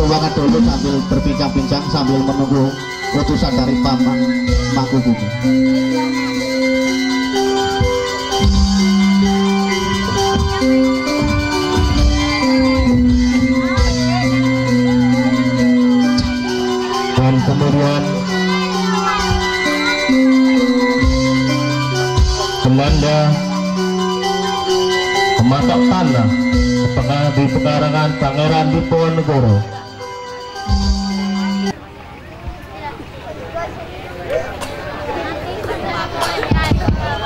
ruangan dulu sambil berbincang-bincang sambil menunggu utusan dari Paman Mangkubumi. Dan kemudian Belanda mematok tanah di pekarangan Pangeran Diponegoro.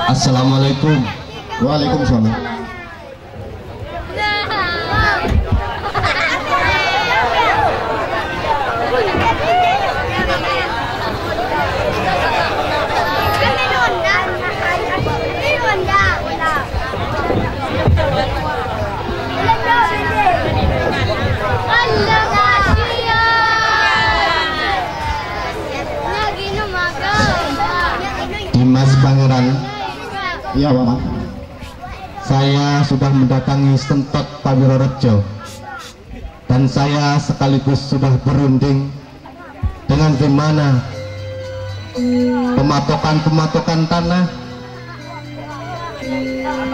Assalamualaikum. Waalaikumsalam. Dimas Pangeran. Iya, Paman. Saya sudah mendatangi Sentot Pawirorejo dan saya sekaligus sudah berunding dengan gimana pematokan-pematokan tanah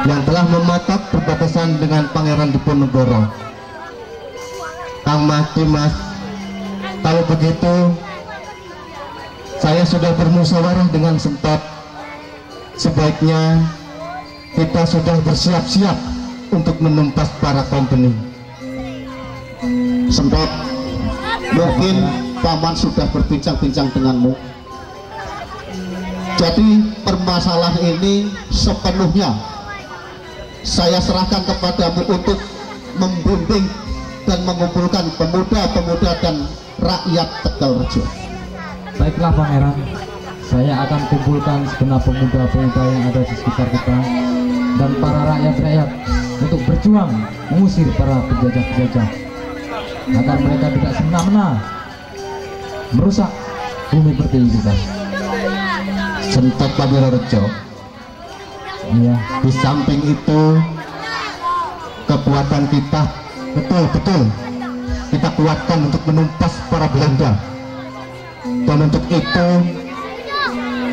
yang telah mematok perbatasan dengan Pangeran Diponegoro. Kang Mas Dimas, kalau begitu saya sudah bermusyawarah dengan Sentot. Sebaiknya kita sudah bersiap-siap untuk menumpas para kompeni. Sentot, mungkin Paman sudah berbincang-bincang denganmu. Jadi permasalahan ini sepenuhnya saya serahkan kepadamu untuk membimbing dan mengumpulkan pemuda-pemuda dan rakyat Tegalrejo. Baiklah Pangeran, saya akan kumpulkan segenap pemuda-pemuda yang ada di sekitar kita dan para rakyat-rakyat untuk berjuang mengusir para penjajah-penjajah agar mereka tidak semena-mena merusak bumi pertiwi kita. Sentot Pawirorejo. Iya. Di samping itu kekuatan kita betul-betul kita kuatkan untuk menumpas para Belanda. Dan untuk itu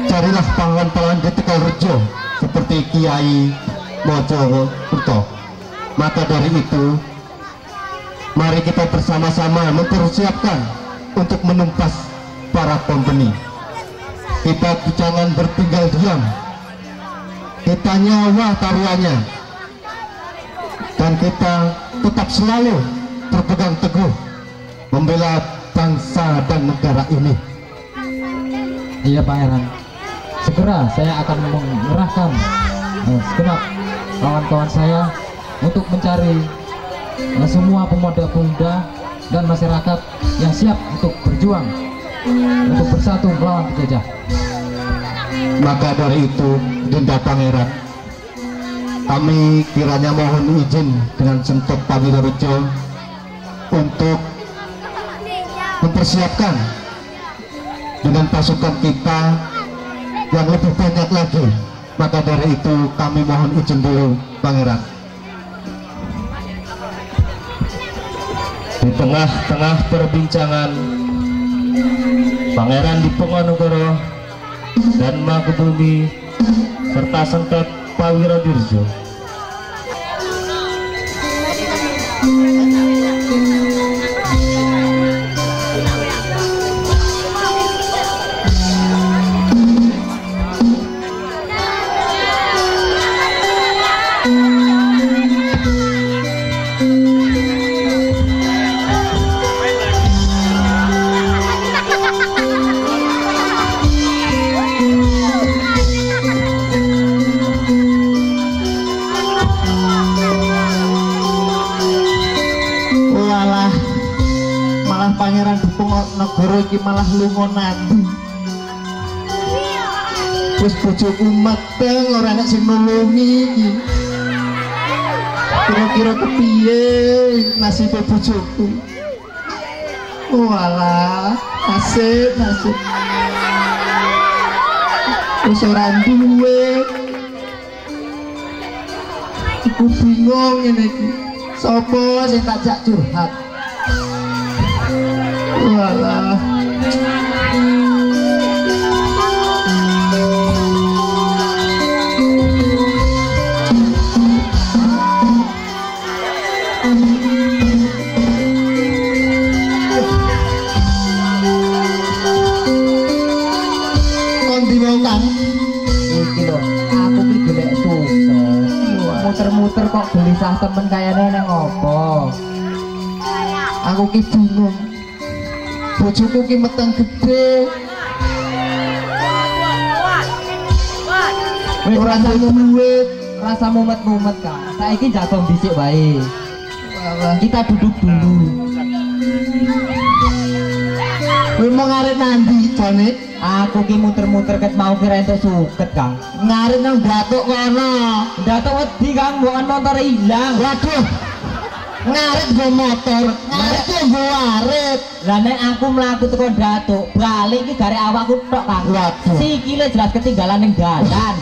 carilah pahlawan-pahlawan di Tegalrejo seperti Kiai Mojo Kerto. Maka dari itu mari kita bersama-sama mempersiapkan untuk menumpas para kompeni. Kita jangan bertinggal diam, kita nyawa taruhannya, dan kita tetap selalu berpegang teguh membela bangsa dan negara ini. Iya Pangeran, segera saya akan mengerahkan segenap kawan-kawan saya untuk mencari semua pemuda-pemuda dan masyarakat yang siap untuk berjuang untuk bersatu melawan penjajah. Maka dari itu, Dinda Pangeran, kami kiranya mohon izin dengan Sentot Pawirorejo untuk mempersiapkan dengan pasukan kita yang lebih banyak lagi. Maka dari itu kami mohon izin dulu, Pangeran. Di tengah-tengah perbincangan Pangeran Diponegoro dan Mangkubumi serta Sentot Pawirodirjo Pangeran Diponegoro iki malah lunga nandi. Wis bojoku meteng ora enek sing nulungi iki. Kira-kira kepiye nasibe bojoku? Walah, nasib nasib. Wis ora duwe. Aku bingung ngene iki. Sopo sing tak jak curhat? Muter-muter kok gelisah temen kayane nang opo? Aku ki bingung. Bojoku ki meteng gede. Ora duwe duit, rasa mumet-mumet Kak. Saiki jagong dhisik wae. Kita duduk dulu. Kowe mau ngarit nanti jane? Aku ki muter-muter ket mau kira entuk suket, Kang. Ngarit nang Datuk kono. Datuk wedi, Kang, mbokan montore ilang. Waduh. Ngarit nggo motor, ngarit yo nggo arit. Lah nek aku mlaku teko Datuk, balik ki garek awakku tok, Kang. Waduh. Sikile jelas ketinggalan ning dalan.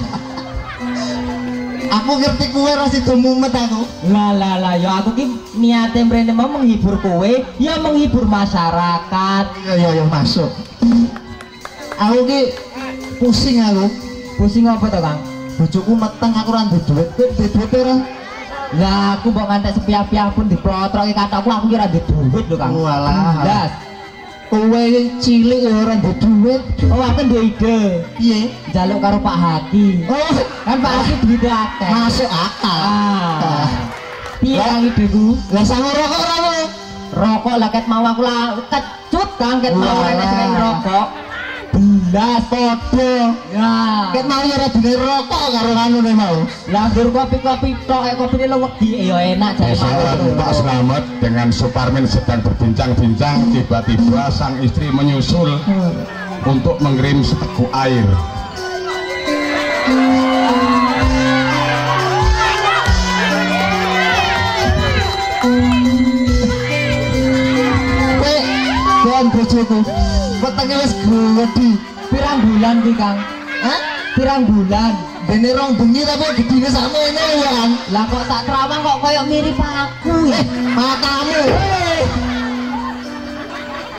Aku ngerti kowe ora sida mumet aku. Lah lah lah ya aku ki niate mrene mau menghibur kowe, ya menghibur masyarakat. Iya iya ya masuk. Aku ki pusing aku. Pusing apa to, Kang? Bojoku meteng aku ora duwe duit. Kowe duwe duit ora? Lah aku mbok ngantek sepiah-piah pun diplotroki katokku aku ki ora duwe duit lho, Kang. Walah. Blas. Kowe cilik ya ora duwe duit. Oh, aku duwe ide. Piye? Njaluk karo Pak Haki. Oh, kan Pak Haki duwite akeh. Masuk akal. Ah. Piye Kang ideku? Lah sangu rokok ora kowe? Rokok lah ket mau aku lah kecut Kang ket mau enek sing rokok. Belas padha. Ya. Ket mau ya ora dine rokok karo anune mau. Lah ndur kopi-kopi tok kopine lo wedi ya enak jare Pak. Pak Slamet dengan Suparmin sedang berbincang-bincang, tiba-tiba sang istri menyusul untuk mengirim seteguk air. Kowe kon bojoku wetenge wis gedhi. Pirang bulan ki, Kang? Hah? Pirang bulan? Dene rong bengi tapi gedine sakmene ya, Kang. Lah kok tak terawang kok koyo mirip aku ya? Matamu.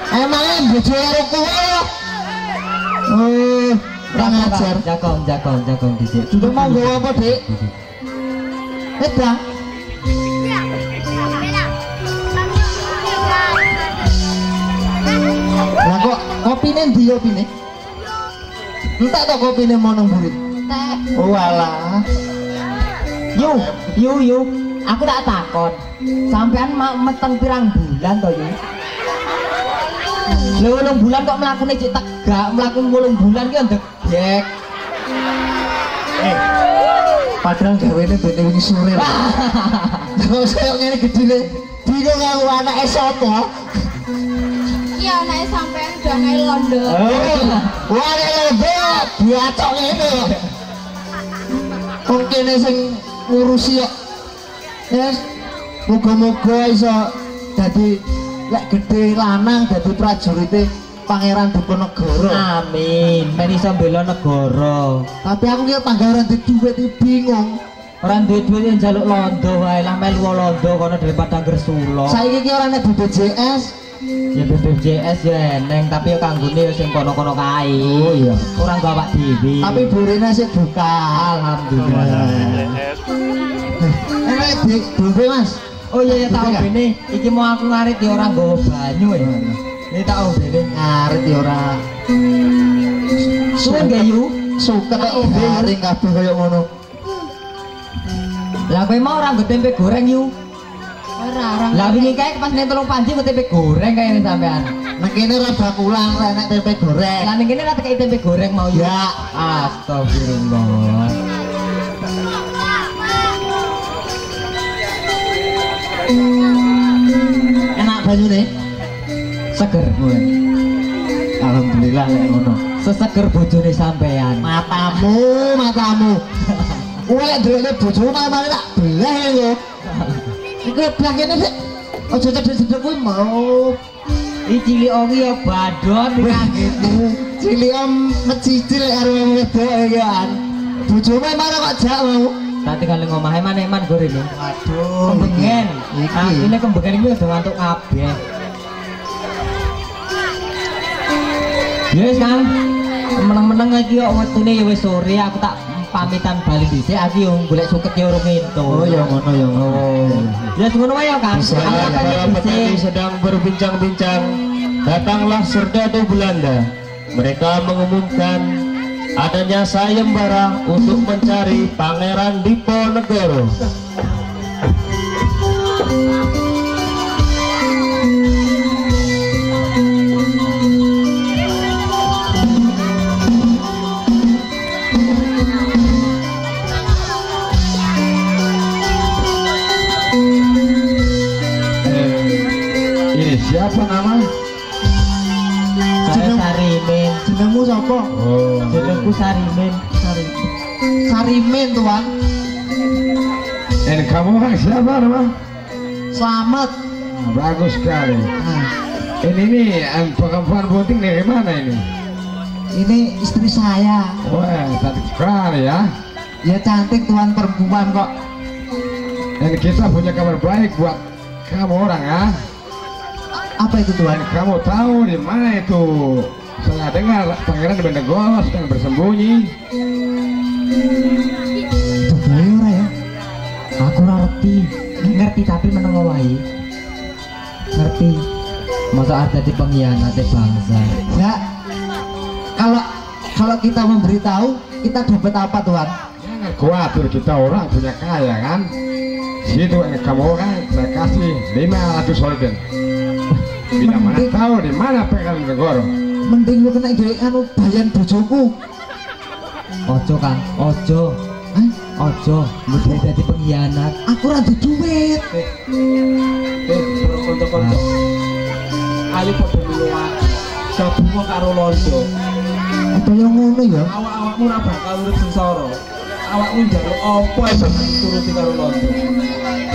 Emangnya bojo karo kowe? Oh, kurang ajar. Jagong, jagong, jagong dhisik. Duduk mau nggawa apa, Dik? Bang. Lah kok kopine ndi kopine? Entek to kopine mau nang mburi? Entek. Oh alah. Yu, yu, yu. Aku tak takon. Sampean meteng pirang bulan to, Yu? Lho, 8 bulan kok mlakune cek tegak, mlaku 8 bulan ki ndegek. Padahal gawene bene wingi sore. Kok koyo ngene gedine. Bingung aku anake sapa? Iya, anake sampean udah anake londo. Wah, anake londo diacok ngene kok. Wong kene sing ngurusi kok. Yes, muga-muga iso dadi lek gedhe lanang dadi prajurite Pangeran Diponegoro. Amin. Men iso mbela negara. Tapi aku ki tangga ora duwe duit iki bingung. Ora duwe duit njaluk londo wae lah melu londo kono daripada ngresula. Saiki ki ora nek BPJS. Ya BPJS ya eneng tapi ya kanggone ya sing kono-kono kae. Oh iya. Ora nggo awak dhewe. Tapi burine sik buka. Alhamdulillah. Enek Dik, dombe Mas. Oh iya ya tak ombene. Iki mau aku ngarit ya ora nggawa banyu ya. Ini tak ombene. Ngarit ya ora. Suwun gak yu? Suket kok garing kabeh kaya ngono. Lah kowe mau ora nggo tempe goreng yu? Ora, ora. Lah wingi kae pas ning Telung Panji nggo tempe goreng kayane sampean. Nang kene ora bakulan ora enak tempe goreng. Lah ning kene ora tekeki tempe goreng mau yu. Ya, astagfirullah. Enak banyune. Seger kowe. Alhamdulillah lek ngono. Seseger bojone sampean. Matamu, matamu. Kowe lek ndelokne bojomu malah tak belah lho. Iku belah kene sik. Aja cedhek-cedhek kuwi mau. Iki cilik iki ya badhon kagetmu. Cilik om mecicil karo wong wedok iki kan. Bojomu malah kok jak mau. Tak tinggal ning omahe maneman gorene. Waduh, kembengen. Iki. Asline kembengen iki udah ngantuk kabeh. Ya wis Kang. Meneng-meneng iki kok wektune ya wis sore, aku tak pamitan bali dhisik, aku yo golek suket ya urung entuk. Oh ya ngono ya ngono. Ya ngono wae ya Kang. Para petani sedang berbincang-bincang, datanglah serdadu Belanda. Mereka mengumumkan adanya sayembara untuk mencari Pangeran Diponegoro. Ini siapa nama? Saya Sarimin. Jenengmu sapa? Oh, jenengku Sarimin. Sarimin tuan. Dan kamu orang siapa nama? Slamet. Nah, bagus sekali. Nah. Ini nih perempuan bunting dari mana ini? Ini istri saya. Wah, cantik sekali ya. Ya cantik tuan, perempuan kok. Dan kita punya kabar baik buat kamu orang ya. Apa itu tuan? Dan kamu tahu di mana itu? Saya dengar Pangeran Diponegoro sedang bersembunyi. Dudoe ora ya? Aku ora ngerti. Ngerti tapi meneng wae. Ngerti. Masa ada di pengkhianat bangsa. Ya. Kalau kita memberitahu, kita dapat apa tuan? Jangan khawatir, kita orang punya kaya kan. Situ kamu orang saya kasih 500 holden. Tidak mana tahu di mana Pangeran Diponegoro. Mending lu kena duit anu bayan bojoku. Ojo Kang, ojo. Hah? Ojo, mesti dadi pengkhianat. Aku ora duwe duit. Kanca-kanca. Ayo padha melu aku. Gabung karo Londo. Apa yang ngono ya? Awak-awakmu ora bakal urip sengsara. Awakmu njaluk apa ae bakal dituruti karo Londo.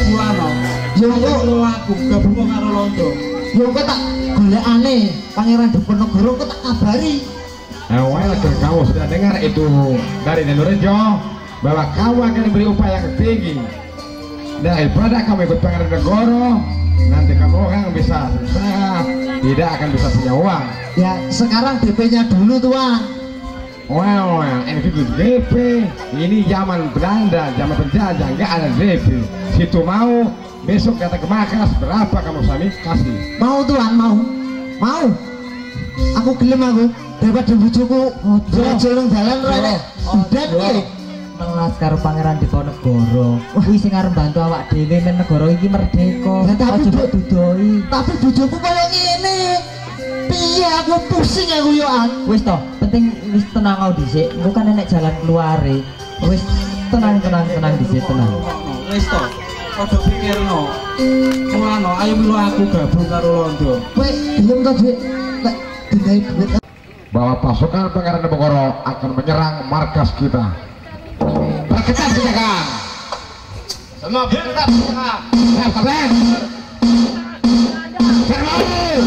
Mulane, yo melu aku gabung karo Londo. Yo kok tak golekane Pangeran Diponegoro kok tak kabari. Well, kamu sudah dengar itu dari Danurejo bahwa kamu akan diberi upah yang tinggi. Daripada kamu ikut Pangeran Diponegoro, nanti kamu orang bisa sengsara, tidak akan bisa punya uang. Ya sekarang DP-nya dulu tuan. Well, ini itu DP. Ini zaman Belanda, zaman penjajah, nggak ada DP. Situ mau besok datang ke markas, berapa kamu sami kasih? Mau tuan, mau. Mau. Aku gelem aku. Daripada bojoku ojo nang dalan rene. Bidan piye? Melas karo Pangeran Diponegoro. Kuwi sing arep bantu awak dhewe men negara iki merdeka. Tapi mbok dudoi. Tapi bojoku koyo ngene. Piye aku pusing aku yo an. Wis toh, penting wis tenang au dhisik. Engko kan enek jalan keluare. Wis tenang tenang tenang dhisik tenang. Wis toh. Padha pikirno. Mulane ayo melu aku gabung karo Londo. Kowe gelem to, Dik? Nek dinai duit bahwa pasukan Pangeran Diponegoro akan menyerang markas kita. Perketat silakan. Semua perketat silakan. Siap, Serbu.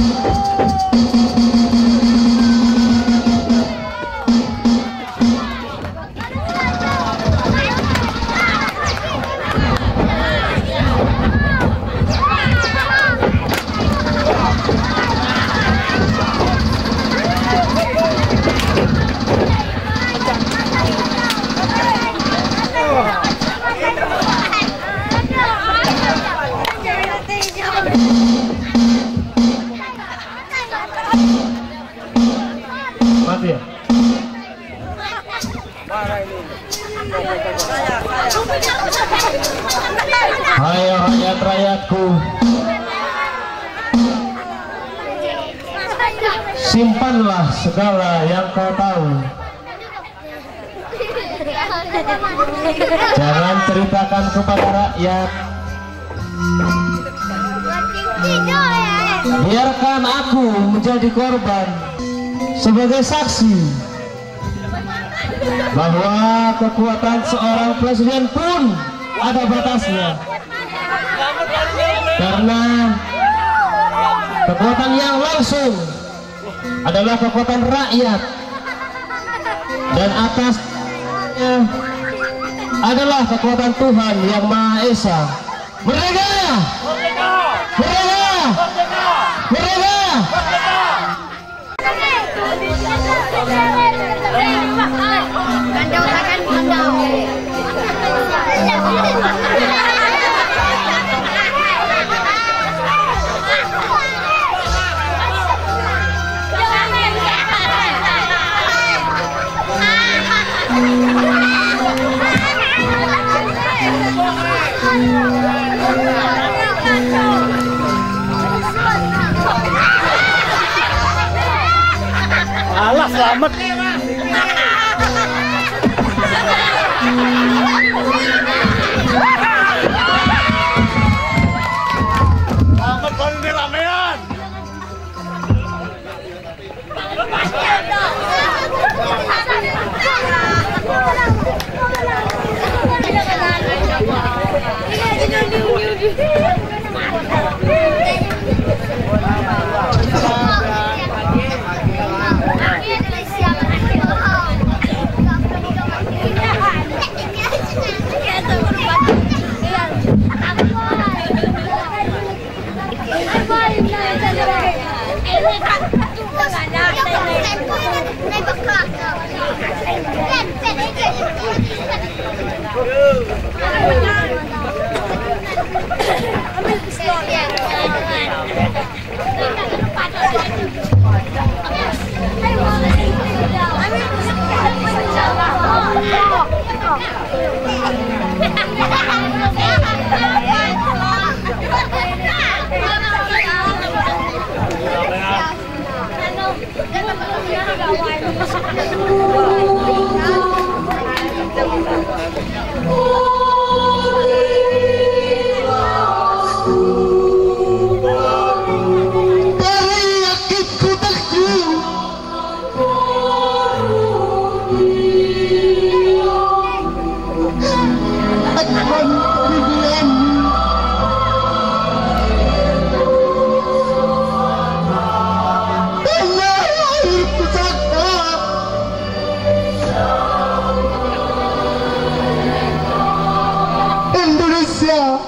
Hai rakyat-rakyatku, simpanlah segala yang kau tahu. Jangan ceritakan kepada rakyat. Biarkan aku menjadi korban sebagai saksi bahwa kekuatan seorang presiden pun ada batasnya. Karena kekuatan yang langsung adalah kekuatan rakyat, dan atasnya adalah kekuatan Tuhan Yang Maha Esa. Merdeka! Merdeka! Merdeka! Merdeka! Merdeka! Alhamdulillah selamat. Selamat kon ini ramean. Indonesia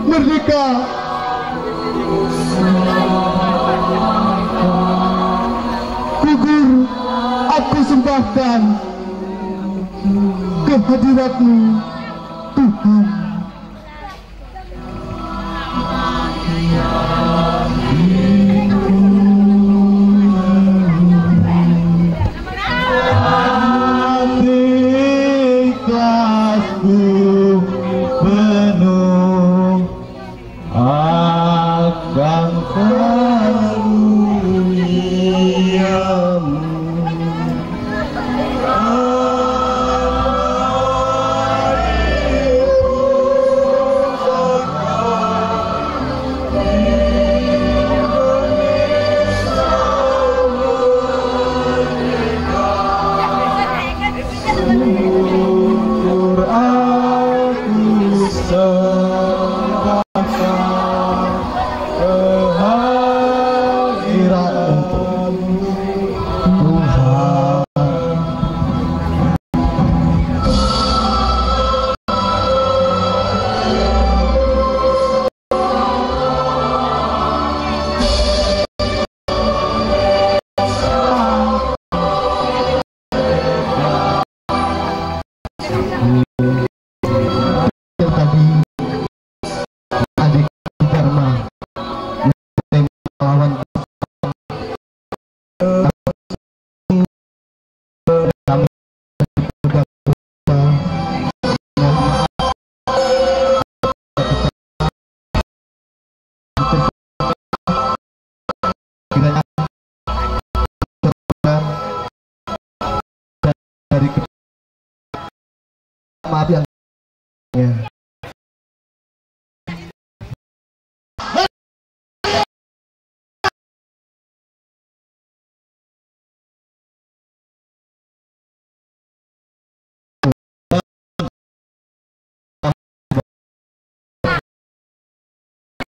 merdeka. Gugur aku sembahkan kehadiratmu Tuhan. Maaf yang ya.